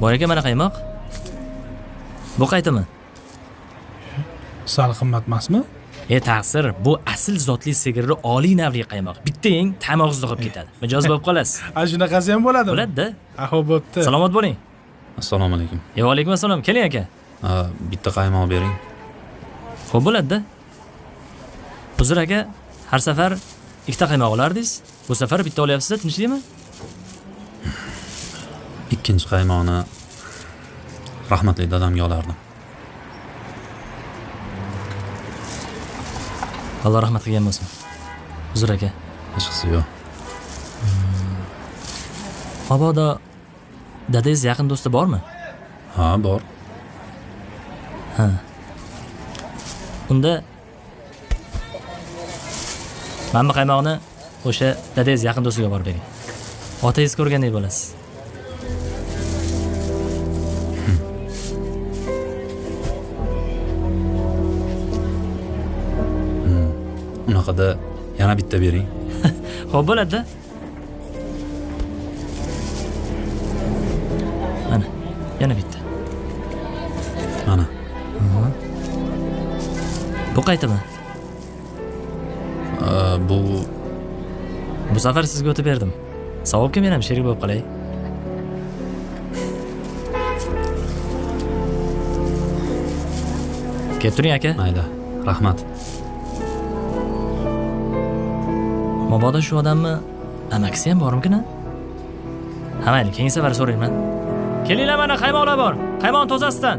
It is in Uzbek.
Boy aka, mana qaymoq. Bu qaytimi? Sal qimmat emasmi? E taqsir, bu asl zotli sigirni oliy navli qaymoq. Bitta yeng, ta'mi og'izda qolib ketadi. Mijoz bo'lib qolasiz. A, shunaqasi ham bo'ladimi? Bo'ladi-da. Aho, bo'pti. Salomat bo'ling. Assalomu alaykum. Va alaykum assalom. Keling aka. Bitta qaymoq bering. Xo'p bo'ladi-da. Uzr aka, har safar ikkita qaymoq olardingiz. Bu safar bitta olyapsiz-da, tinchlikmi? Ikkinchi qaymoqni rahmatli dadamga olardim. Alloh rahmat qilgan bo'lsin. Uzr aka. Hechqisi yo'q. Mabodo dadangiz yaqin do'sti bormi? Ha, bor. Ha. Unda mana bu qaymoqni o'sha dadangiz yaqin do'stiga borib bering. Otangiz ko'rgandek bo'lasiz. Unaqada yana bitta bering. Xo'p bo'ladi-da. Mana, yana bitta. Mana. Bu qaytimi? Bu Bu safar sizga o'tib berdim. Savobga men ham sherik bo'lib qolay. Kelib turing aka. Mayli, rahmat. Mabodo shu odamni amakisi ham bormikin-a? Ha, mayli, keyingi safar so'rayman. Kelinglar, mana qaymoqlar bor. Qaymoq tozasidan.